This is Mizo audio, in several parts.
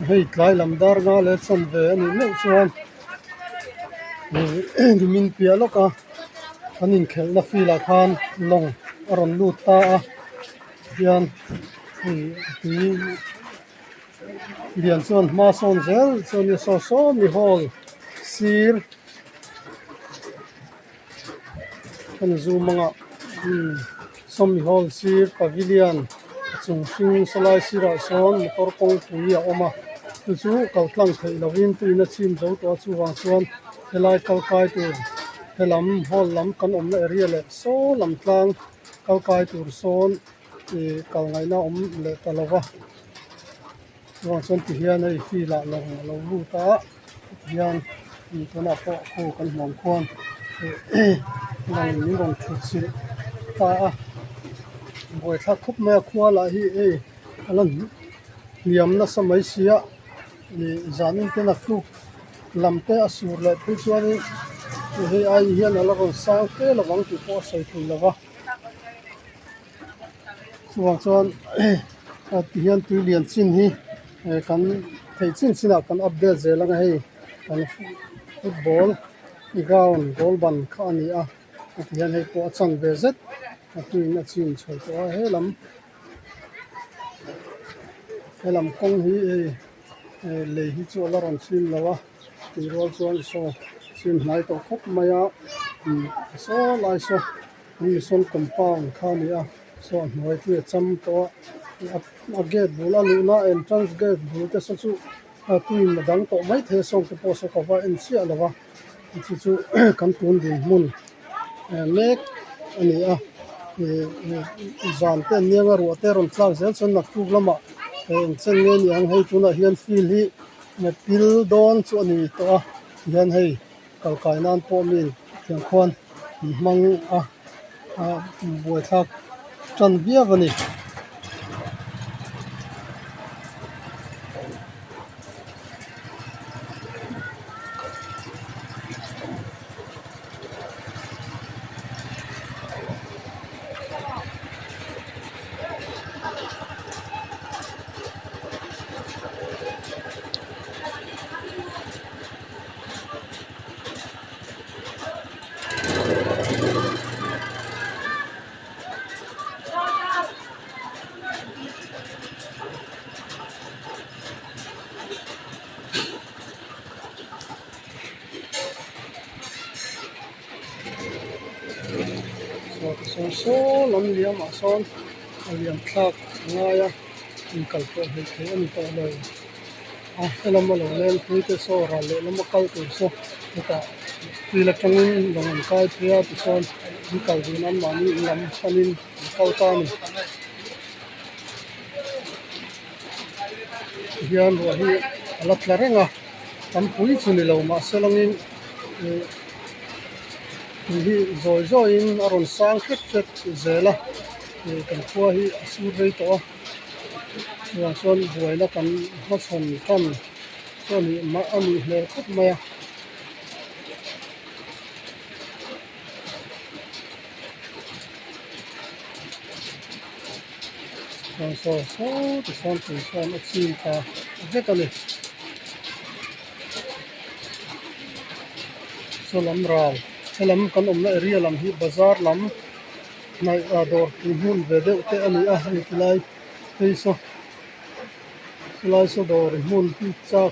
Hei tlai lam dar nga leh chanve a nih meuh chuan ihh nimin piah lawk a an inkhelhna field ah khan lawng a rawn lut ta a hian hei tui lian chuan hma sawn zel chuan saw saw mi hall sir Kan zoom anga umm sawmi hall sir pavilion a chung hring sawlai sirah sawn motor kawngpui a awm a chu chu kal tlang theih lovin tuin a chim zo tawh a chuvang chuan helai kal kai tur helam hall lam kan awmna area leh saw lam tlang kal kai tur sawn ih kal ngaihna a awm leh ta lo va chuvang chuan tihian hei field ah lawng a lo lut a. Hian tunah pawh khu kan hmuh ang khuan lawng min rawn thut chilh ta a buaithlak khawp mai a khua lah hi hei a la hniam nasa mai sia ih zanin te naktuk lam te a sur leh phei chuanin hei ai hian a la rawn sang fe lovang tih pawh a sawi thei lo va. Chuvang chuan ti hian tui lian chin hi kan theih chin chin ah kan update zel ang a hei kan football ground goal ban kha a ni a ti hian hei pawh a chan ve zet a tuiin a chim chho tawh a helam helam kawng hi hei lei hi chu a la rawn chim lo a tih rual chuan saw chim hnai tawh khawp mai a saw lai saw. Mission compound kha a ni a saw a hnuai tui a cham tawh a a gate bul a luhna entrance gate bul te saw chu a tuin a dang tawh maithei a sawng te pawh saw ka va en chiah lo va chu chu kan tun dinhmun mek a ni a ih zan te an nia ruah te a rawn tlak zel chuan naktuk lamah eng chen nge ni ang hei tunah hian field hi pil dawn chu a ni tawh a tihian hei. Kal kai nan pawh mi thiam khuan an hmang a ah buaithlak tan viau a ni. Saw saw lam liam ah sawn a liam thlak a ngai a inkal pawh hleih theih a ni tawh lo. A helam a lo leng phei te saw ral leh lama kal tur saw hetah field atangin lawng an kai phei a tichuan an kal dun a mahni in lam panin an kal ta a ni tihian ruah hi a la tla reng a tam pui chu ni lo mahse langin ih tui hi zawi zawiin a rawn sang hret hret zel a ih kan khua hi a sur rei tawh a. Chuvang chuan buaina kan hmachhawn tan chu a nih a nih hmel khawp mai a. Chuan saw saw ti sawn tui sawn a chim ta vek a ni. Saw lam ral helam kan awmna area lam hi bazar lam. Hnaih ah dawr tui hmun ve deuh te a ni a hei tilai phei saw tilai saw dawr hmun chak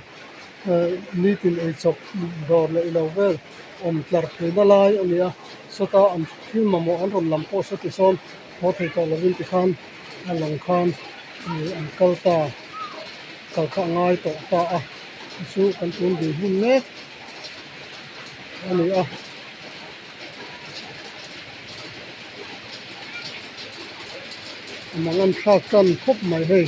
eh nitin eichawp dawr leh ilo vel awm tlar theihna lai a ni a sawta an thil mamawh an rawn lam pawh saw tisawn haw thei tawh lovin tikhan a lang khan ih an kal ta kal kha a ngai tawh ta a chu chu kan tun ding hmun mek a ni a. A mangan thlak tan khawp mai hei.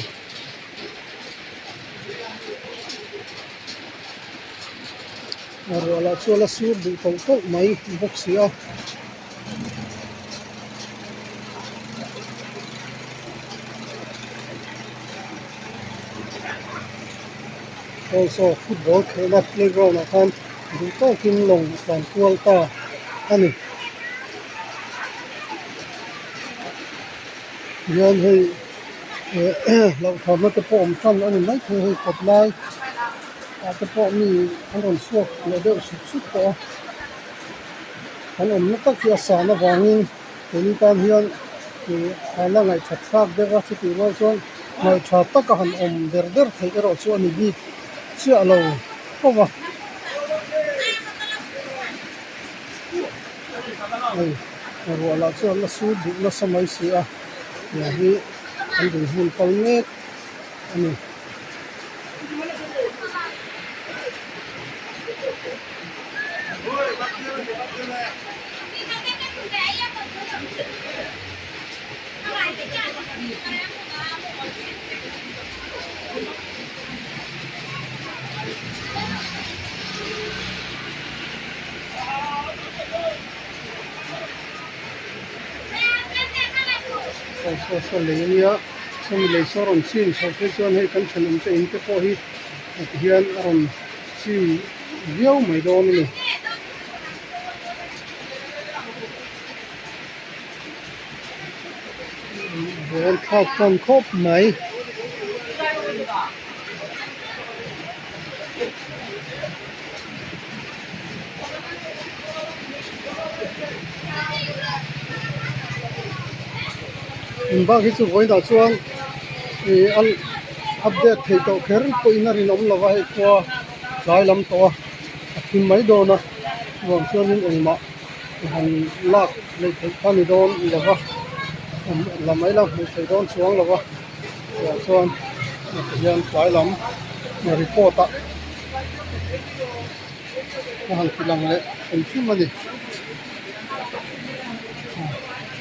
A ruah lah chu a la sur duh tawlh tawlh mai bawk si a. Also football khelhna playground ah khan duh tawkin lawng a tlan kual ta a ni. Tihian hei Hlauhthawnna te pawh awm tan a ni maithei hei kawt lai ah te pawh mi an rawn chhuak leh deuh sup sup tawh a kan awmna tak hi a san avangin keini tan hian ih a la ngaihthat thlak deuh a chutih rual chuan ngaihtha taka han awm der der theih erawh chu a ni bik chiah lo fo va. Hei ruah lah chuan a sur duh nasa mai si a tiang hi an dinhmun kal mek a ni. Saw saw saw lei ania sawmi lei saw rawn chim chho phei chuan hei kan thenawm te in te pawh hi ti hian a rawn chim viau mai dawn a ni. Rawn thlak tan khawp mai. In bak hi chu vawiinah chuan ih a update theih tawh kher pawhin a rinawm lo va hei khua tlai lam tawh a a thim mai dawn a chuvang chuanin engmah han lak leh theih kha a ni dawn lo va la mai la hmuh theih dawn chuang lo va tah chuan tihian tlai lam report ah a han ti lang leh hrim hrim a ni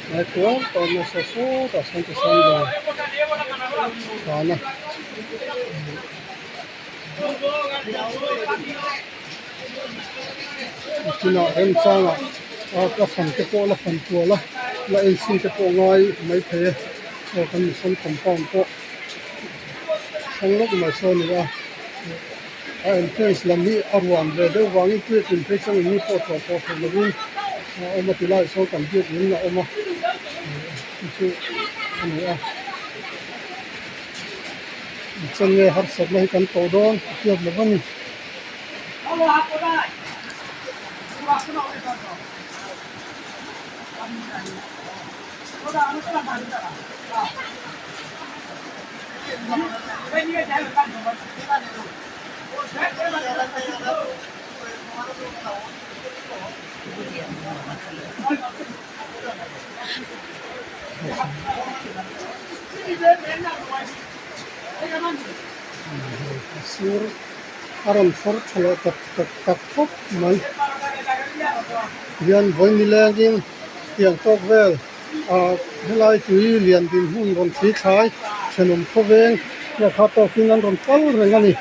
tlai kual tawh nasa sawtah sawn tisawn dawr tlan a. Chinah remchangah a fan te pawh la fan kual a la en chhin te pawh ngai mai thei e aw kan mission compound pawh hrang lawk mai sawn a ni a a entrance lam hi a ruam ve deuh vangin biakin phei chuan mi pawh tlawh pawh theih lovin a awm a tilaiah sawn kan biakin a awm a chu chu a ni a. Chuan nge harsatna hi kan tawh dawn a hriat lo a ni. Sir a rawn fawr tha leh tak tak tak khawp mai hian vawi nilengin tiang tawk vel ah helai tui lian din hun rawn thli thlai thenawm khawveng hriat kha tawkin an rawn kal reng a ni.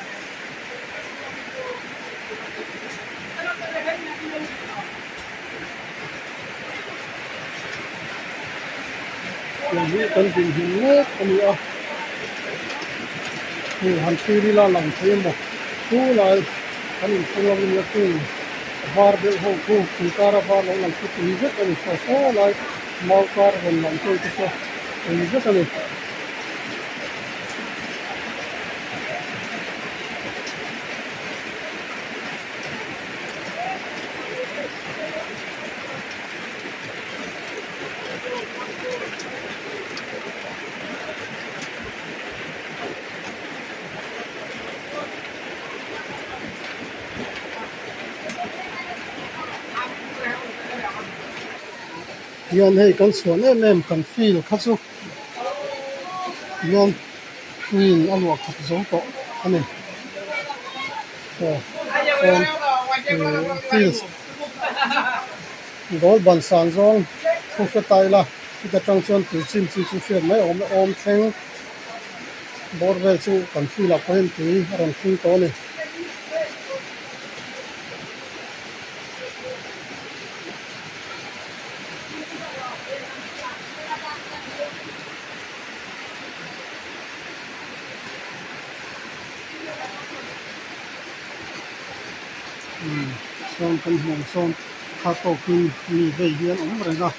Tiang hi kan dinhmun mek a ni a hei han thlir ila lang thei emaw chu lai kan inchhung lam ania chung a var deuh ho khu inkar a var lo lang chu tui vek a ni saw saw lai mau kar rawn lang phei te chu tui vek a ni. Hian hei kan chhuan em em kan field kha chu hian tuiin a luah khat zo tawh a ni. Aw chuan ih field goal ban san zawng thu hre ta ila chuta tang chuan tui chin chin chu hriat mai awm awm thleng bawr vel chu kan field ah pawh hian tui a rawn thleng tawh a ni. Umm sawn kan hmuh ang sawn kha tawkin mi vei hi an awm reng a.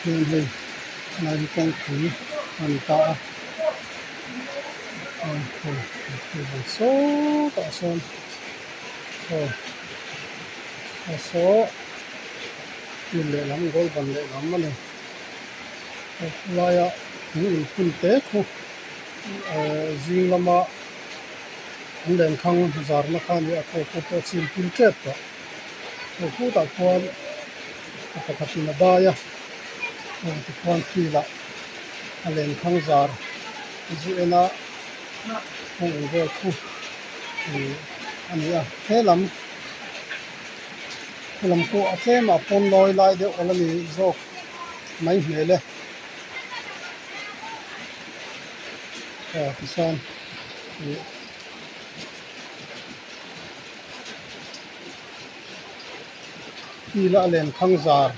Chuan hei helai hi kawngpui a ni ta a hei sawtah sawn aw aw saw hmun lehlam goal ban lehlam a ni khawlaia thing inphun te khu ehh zing lama an lenkhang zarna kha a ni a khaw pawh a chim pil tep tawh. Aw khutah khuan pa pakhatin a dai a aw tikhuan field ah a lenkhang zar zu en a heng ang vel khu ih a ni a helam helam pawh a tlem ah pawn lawi lai deuh a la ni zawk mai hmel e aw tichuan ih. Field a lenkhang zar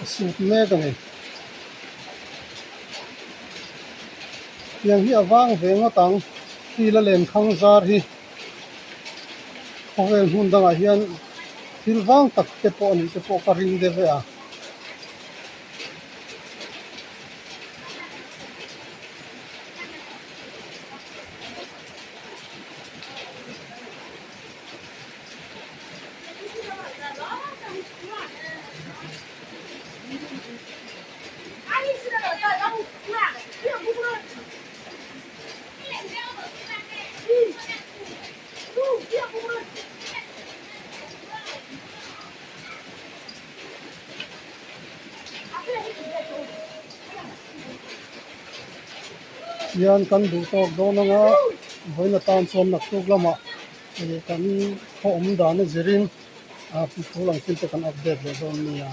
a sut mek a ni. Tiang hi a vang ve ngawt ang field a lenkhang zar hi khawvel hmun dangah hian thil vang tak te pawh a nih te pawh ka ring deuh e a. Hian kan duh tawk dawn anga vawiin atan chuan naktuk lamah ih kan khaw awm dan a zirin ah thu lang chin te kan update leh dawn nia.